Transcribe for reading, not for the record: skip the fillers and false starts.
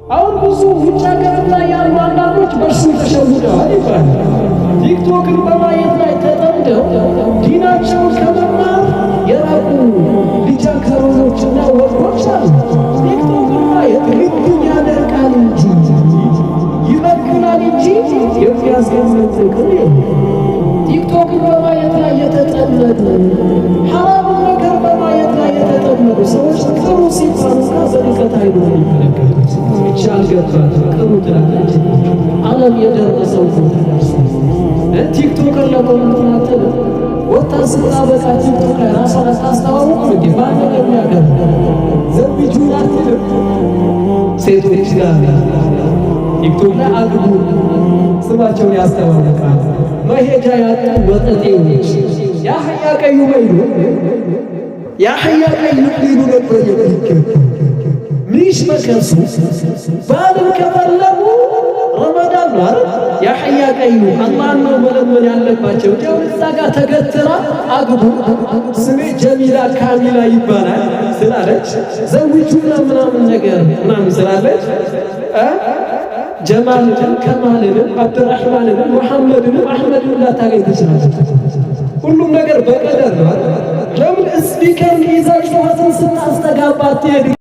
አሁን ብዙ ውጭ ሀገር ላይ ያሉ አንዳንዶች በእርሱ ተሸውደዋል ይባላል። ቲክቶክን በማየት ላይ ተጠምደው ዲናቸውን ከመማር የራቁ ልጃገረዶችና ወንዶች አሉ። ቲክቶክን ማየት ልብን ያደርቃል እንጂ፣ ይበክላል እንጂ የሚያስገኘው ጥቅም የለም። ቲክቶክን በማየት ላይ የተጠመዱ፣ ሐራምን ነገር በማየት ላይ የተጠመዱ ሰዎች ቅሩ ሲባሉና በንቀት አይኑ የሚመለከቱት። እቻ አልገባትም፣ ቅሩ ትላለች። ዓለም የደረሰው ቦታ ደርሷል። TikToker ለመሆን አትልም። ወጣ ስታበቃ ቲክቶክ ላይ ራሷን አታስተዋውቅም እንዴ? ማንን የሚያገባ ዘብጁን አትልም። ሴቶች ጋር ቲክቶክ ላይ አግቡ፣ ስማቸውን ያስተዋውቃል። መሄጃ ያጡ ወጠጤዎች ያ ሐያ ቀዩም ይሉ፣ ያ ሐያ ቀዩም ሊሉ ነበር የሚገቡ። ሚሽ መከሱ ባልን ከፈለጉ ረመዳን ነው አይደል? ያ ሐያ ቀዩም አላህን ነው መለመን ያለባቸው። እንዲያው እዛ ጋር ተገትራ አግቡ፣ ስሜ ጀሚላ ካሚላ ይባላል ስላለች፣ ዘዊጁና ምናምን ነገር ምናምን ስላለች፣ ጀማልንም ከማልንም አብድራህማንንም ሙሐመድንም አሕመድንም ላታገኝ ትችላለች። ሁሉም ነገር በቀደር ነው። ለምን speaker ይዛችሁ ስታስተጋባ አትሄድ?